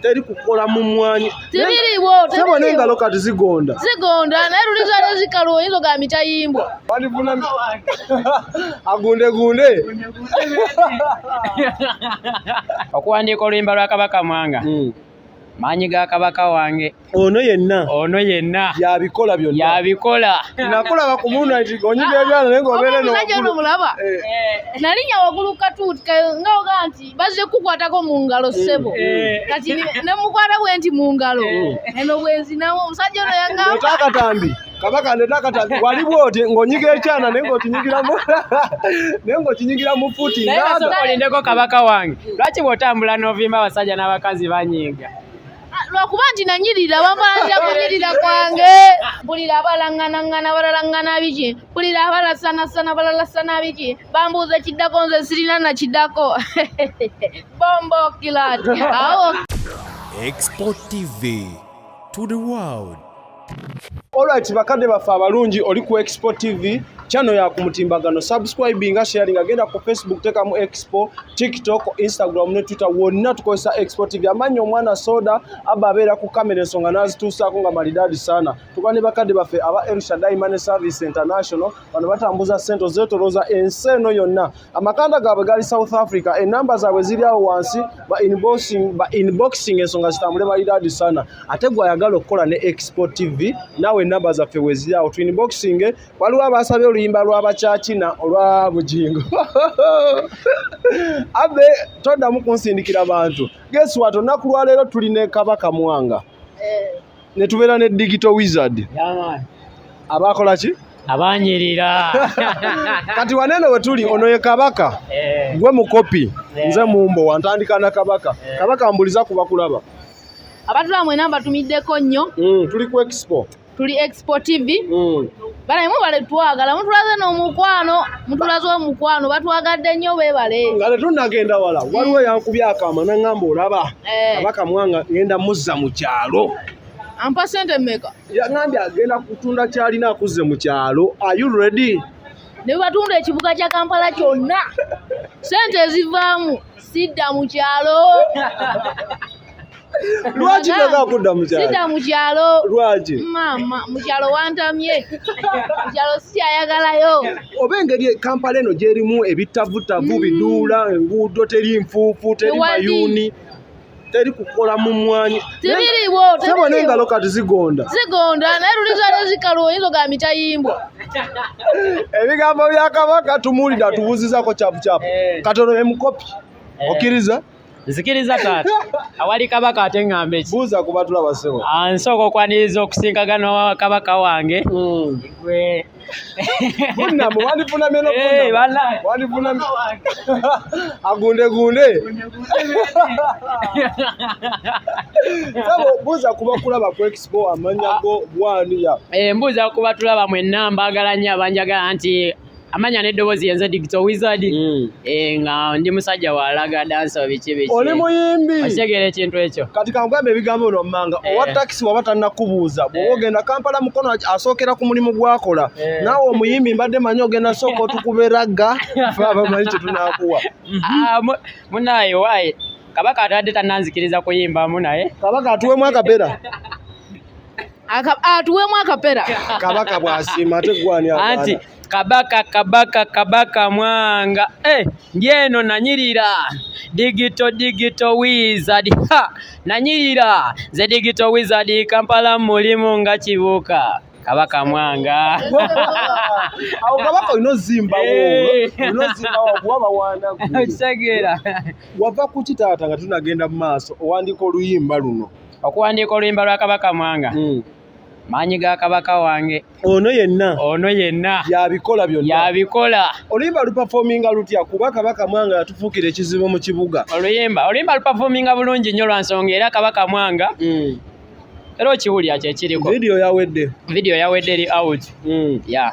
Teri kukola mu mwanyi. Tebiriwo. Sebo n'engalo kati zigonda. Zigonda naye luli zaali zikalu oyinza ogamba mitayimbwa. Walivuna agunde gunde. Okuwandiika oluyimba lwa Kabaka Mwanga. Maanyi ga kabaka wange. Ono yenna. Ono yenna. Yabikola byonna. Yabikola. Nakulaba ku Moonlight ng'onyiga ebyana naye ng'obeera eno Omusajja ono waggulu. mulaba. Nalinnya waggulu ku katuuti nga ogaa nti bazze kukwatako mu ngalo ssebo. Kati ne mukwata bwe nti mu ngalo. Eno bwe nzinamu omusajja ono yangamba. Ndeeta akatambi. Kabaka ndeeta akatambi. Wali bw'oti ng'onyiga ekyana naye ng'okinyigira mu naye ng'okinyigira mu fuuti Naye ng'aga. kasooka olindeko kabaka wange. Lwaki bw'otambula n'ovimba abasajja n'abakazi banyiiga? Lwakuba nti nanyirira, bambalanira kunyirira kwange. Mpulira abalaŋŋanaŋŋana balalaŋŋana biki, mpulira abalasanasana balalasana biki, bambuuza ekiddako nze sirina na kiddako. Bombo kilat. Awo. Expo TV to the world. Alright, bakadde baffe abalungi, oli ku Expo TV, channel ya ku mutimbagano. Subscribing, sharing, agenda ku Facebook tekamu Expo, TikTok, Instagram ne Twitter, wonna tukozesa Expo TV. Amannya omwana soda aba abeera ku kamera ensonga n'azituusaako nga maridadi sana. Tuba ne bakadde baffe aba El Shaddai Money Service International, bano batambuza ssente ozeetolooza ensi eno yonna. Amakanda gaabwe gali South Africa, ennamba zaabwe ziri awo wansi, ba inboxing ensonga zitambule maridadi sana. Ate gwe ayagala okukola ne Expo TV, naawe ennamba zaffe we ziri awo, tu inboxing. Waliwo abasabye oluyimba lw'abakyakina olwa Bugingo. Abe toddamu kunsindikira bantu. Guess what, olunaku lwaleero tuli ne Kabaka Mwanga. Ne tubeera ne Digital Wizard. Abakola ki? Abanyirira. Kati wanene we tuli ono ye Kabaka. Gwe mukopi, nze mumbo wantandika na Kabaka. Kabaka mbuliza kuba kulaba. Abatula mwena mbatumiddeko nnyo. Tuli ku Expo. Tuli Expo TV. Bale mubale twagala, mutulaze n'omukwano, mutulaze omukwano, batwagadde nnyo beebale. Nga tetunnagenda wala, waliwo eyankubye akaama n'aŋŋamba olaba. Kabaka Mwanga ngenda muzza mu kyalo. Ampa ssente mmeka? Yaŋŋambye agenda kutunda ky'alina akuzze mu kyalo. Are you ready? Ne batunda ekibuga kya Kampala kyonna. Ssente ezivaamu sidda mu kyalo. Lwaki toyagala kudda mu kyalo? Sidda mu kyalo. Lwaki? Maama, mu kyalo wantamye. Mu kyalo sikyayagalayo. Oba engeri Kampala eno gy'erimu ebitavutavu, biduula, enguudo teri nfuufu, teri Tewali. mayuuni, teri kukola mu mwanyi. Tebiriwo, Sebo tebiriwo. n'engalo kati zigonda. Zigonda naye luli zaali zikalu oyinza ogamba mitayimbwa. Ebigambo bya Kabaka tumuwulidde atubuuzizaako kyapu kyapu. Katono emukopi. Okkiriza? Nzikiriza taata. Awali Kabaka ate ŋŋambe ki? Buuza ku batulaba ssebo. Nsooka okwaniriza okusinkagana wa Kabaka wange. Gwe. Bunnamu, wandifunamye n'obunnamu. Bannange. Wandifunamye. Agunde gunde. Sebo, buuza ku bakulaba ku Expo amannya go bwani ya. Mbuuza ku batulaba mwenna, mbaagala nnyo abanjagala nti amanya n'eddoboozi yenze Digital Wizard. Nga ndi musajja wa laga dance biki biki. Oli muyimbi. Okitegeera ekintu ekyo. Kati kankugambe ebigambo bino wammanga. Owa takisi waba tannakubuuza, bw'oba ogenda Kampala Mukono asookera ku mulimu gw'akola. Naawe omuyimbi mbadde manyi ogenda sooka otukube ragga, ffe abamanyi kye tunaakuwa. Munnaaye waaye Kabaka atadde tannanzikiriza kuyimbamu naye. Kabaka atuweemu akapera. Atuweemu akapera. Kabaka bw'asiima ate gw'ani agaana? Anti Kabaka, Kabaka, Kabaka Mwanga. Ndi eno nanyirira. Digital, Digital Wizard. Ha! Nanyirira. Nze Digital Wizard Kampala mulimu nga kibuka. Kabaka Mwanga. Awo Kabaka olina ozimbawo. Olina ozimbawo kuba bawaana ggwe. Okitegeera. Wava ku ki taata nga tunagenda mu maaso owandiika oluyimba luno? Okuwandiika oluyimba lwa Kabaka Mwanga. Maanyi ga kabaka wange. Ono yenna. Ono yenna. Yabikola byonna. Yabikola. Oluyimba luperforminga lutya? Kuba Kabaka Mwanga yatufuukira ekizibu mu kibuga. Oluyimba luperforminga bulungi nnyo lwa nsonga era Kabaka Mwanga. Era okiwulira kye kiriko. Video yawedde. Video yawedde eri out.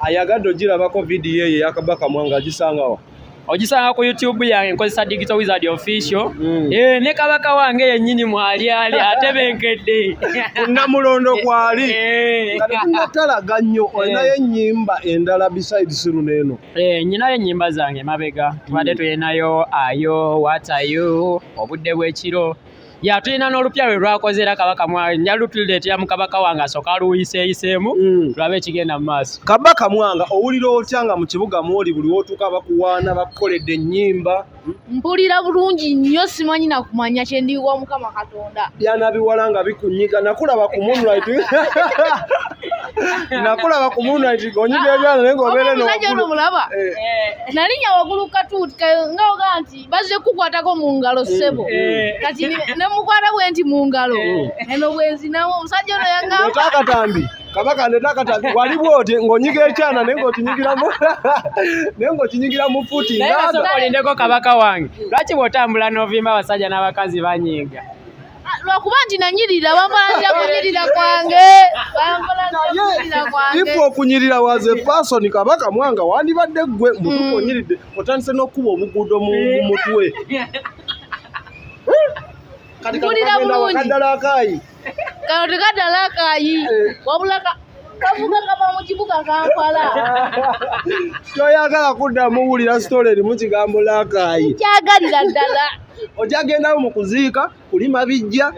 Ayagadde ogirabako video eyo eya Kabaka Mwanga agisangawa? Ogisanga ku YouTube yange nkozesa Digital Wizard Official. Ne Kabaka wange yennyini mwali ali atebenkedde. Namulondo kwali. Nga tetunnatalaga nnyo, olinayo ennyimba endala besides luno eno? Nnyinayo ennyimba zange mabega. Tubadde tulinayo Ayo, What Are You, Obudde bw'ekiro. Ya, tulina n'olupya lwe lwakoze era Kabaka Mwanga njalutuleetera mu kabaka wange asooka aluyiseeyiseemu, tulabe ekigenda mu maaso. Kabaka Mwanga, owulira otya nga mu kibuga mwoli buli wootuuka bakuwaana, bakukoledde ennyimba? Mpulira bulungi nnyo, simanyi nakumanya kyendiwa Mukama Katonda. Byana biwala nga bikunyiga, nakulaba ku Moonlight, nakulaba ku Moonlight ng'onyiga ebyana naye ng'obeera eno Omusajja ono waggulu. mulaba? Eh. Nalinnya waggulu katuuti nga ogaa nti bazze kukwatako mu ngalo, ssebo. Kati ne mukwata bwe nti mu ngalo eno bwenzinamu, omusajja ono yagamba Ndeta akatambi, kabaka, ndeta akatambi. Wali bwoti ng'onyiga ekyana naye ng'okinyigira mu futi. Naye ngaaga. kasooka olindeko, kabaka wange, lwaki bw'otambula n'ovimba abasajja n'abakazi banyiiga? Ah, lwakuba nti nanyirira, bambalanira kunyirira kwange, bambalanira kunyirira kwange. If okunyirira was a person, Kabaka Mwanga wandibadde ggwe mutuufu. Onyiridde, otandise n'okkuba obuguudo mu mutwe. Kati kano Mpulira kagenda bulungi. wakaddala akaayi. Kano tekaddala akaayi, wabula kavuga kava mu kibuga Kampala. Toyagala kuddamu wulira story erimu kigambo lakaayi. Kyagalira ddala. Ojjagendawo mu kuziika, kulima bijja,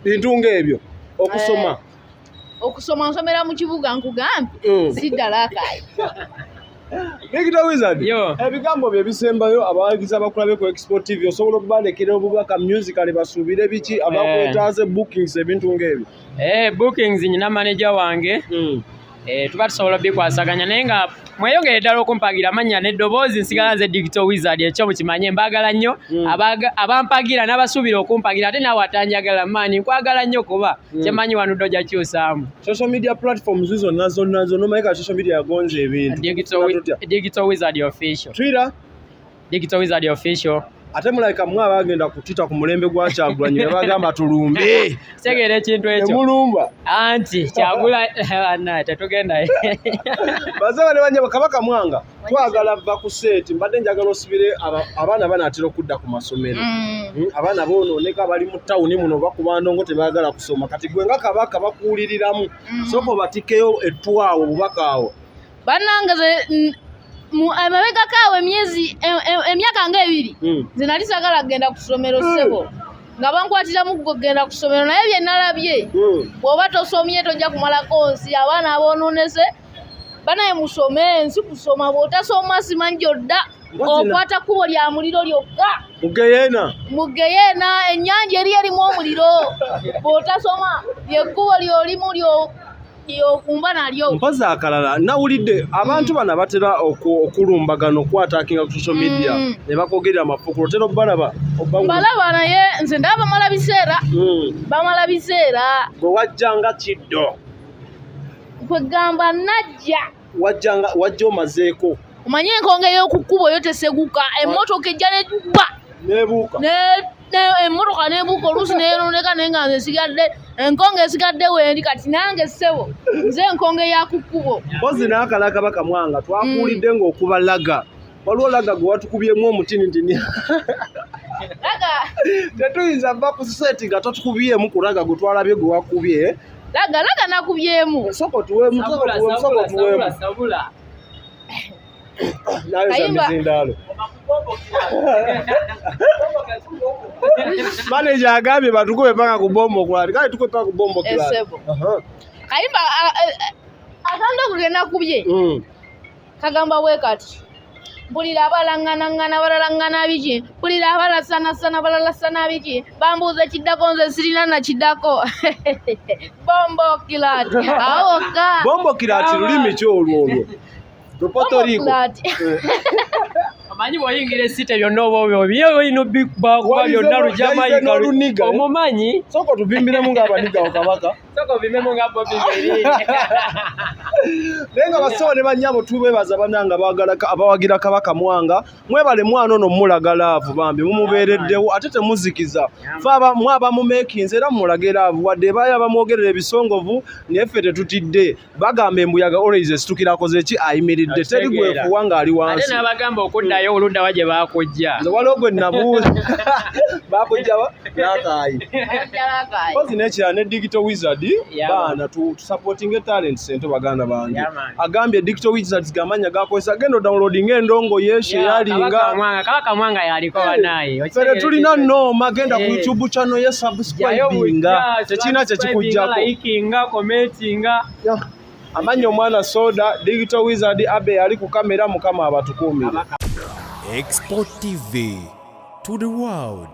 bintu ng'ebyo, okusoma? Okusoma nsomera mu kibuga, nkugambye. Si ddala akaayi. Digital Wizard, Yo. ebigambo bye bisembayo abawagizi abakulabe ku Expo TV, osobola okubalekera obubaka musically, basuubire biki, abakwetaaze bookings, ebintu ng'ebyo? Bookings nyina manager wange. Tuba tusobola obikwasaganya, naye nga mweyongere ddala okumpagira. Amannya n'eddoboozi nsigala nze Digital Wizard, ekyo mukimanye. Mbaagala nnyo. Abampagira n'abasuubira okumpagira, ate naawe atanjagala maani, nkwagala nnyo kuba kyemanyi wanudde ojja kyusaamu. Social media platforms zonna zonna zonna, omanyi ka social media yagonza ebintu. Tutya? Digital Wizard Official. Twitter? Digital Wizard Official. Ate mulabika mmwe abagenda ku Twitter ku mulembe gwa Kyagulanyi ne bagamba tulumbe. Kitegeera ekintu ekyo. Nemulumba. Anti Kyagula na tetugenda. Bazaba ne banyabo, Kabaka Mwanga, twagala va ku set, mbadde njagala osibire abaana banaatera okudda ku masomero. Abaana boonooneka, bali mu tawuni muno bakuba ndongo, tebaagala kusoma. Kati gwe nga kabaka bakuwuliriramu, sooka obatikeyo ettwawo obubaka awo. Bannange, ze emabegako awo emyezi emyaka nga 2, nze nali sagala kugenda ku ssomero, ssebo, nga bankwatiramu kugenda ku ssomero, naye bye nalabye, bw'oba tosomye tojja kumalako nsi. Abaana aboonoonese banaye, musome, ensi kusoma. Bw'otasoma simanyi gy'odda. Okwata kkubo lya muliro lyokka. Mugeyeena. Mugeyeena, ennyanja eri erimu omuliro. Bw'otasoma lyekkubo lyolimu lyokumba nalyo. Mpozi akalala, nawulidde abantu bano batera okulumbagana, okwatakinga ku social media, ne bakogerera amafukulo, otera obalaba? Mbalaba, naye nze ndaba bamala biseera. Bamala biseera. Gwe wajjanga kiddo. Kwegamba najja. Wajjanga wajja omazeeko. Omanye enkonge y'oku kkubo yo teseguka, emmotoka ejja nejuba. Nebuuka. Emmotoka nebuuka, oluusi neyononeka, naye nga nze esigadde enkonge esigadde wendi. Kati nange ssebo nze enkonge ya ku kkubo. Mpozi n'akala, Kabaka Mwanga, twakuwulidde ng'okuba ragga, waliwo ragga gwe watukubyemu omutini nti Ragga. Tetuyinza va ku set nga totukubyemu ku ragga gwe twalabye gwe wakubye. Ragga, ragga nakubyemu. Soko tuweemu, soko tuweemu, soko tuweemu. Sabula. Nayo za Kayimba. mizindaalo. Manager agambye batukube paka ku bombo kulati, kale tukube paka ku bombo kulati. Esebo. Kayimba akandogo ke nakubye kagamba bwe kati: mpulira abalaŋŋanaŋŋana balalaŋŋana biki, mpulira abalasanasana balalasana biki, bambuuza ekiddako, nze sirina nakiddako. Bombo kilat, awo wokka. Bombo kilati lulimi ki olwo? Olwo Puerto Rico? Bombo kilat. Omanyi bw'oyingira esite byonna oba obyo bye olina obikubakuba Wayize byonna. Wayize n'oluniga, eh? Omumanyi. Sooka otuvimbiremu ng'abanigawo, kabaka. Sooka ovimemu nga Bobi Beriri. Naye nga basawo ne bannyabo, tubeebaza bannanga baagala abawagira Kabaka Mwanga. Mwebale mwana ono mulaga love, bambi mumubeereddewo ate temuzikiza. Fe mwe abamumeekinze era mumulage love, wadde ebaayo abamwogerera ebisongovu, naye ffe tetutidde. Bagamba embuyaga always esitukira akoze ki ayimiridde. Bayimiridde, teri Okitegeera. gwefuwa ng'ali Ate wansi. n'abagamba okuddayo oluddawa gye bakujja. Nze waliwo gwe nabuuza, bakujjawa n'akaayi. Kozi n'ekirala ne Digital Wizard, baana tusupportinge talent sente, baganda bange. Yeah, man. Agambye Digital Wizards gamanya gakozesa, genda downloading endongo ye, sharinga. Mwanga, Kabaka Mwanga yaliko banaye. Fere tulina nooma, genda ku Eh. YouTube channel ye, subscribinga, tekirina kyekikujjako. Likinga, commentinga. Yeah. Amannya omwana Soda, Digital Wizard Abe ali ku kamera. Mukama abatukuumire. Expo TV to the world.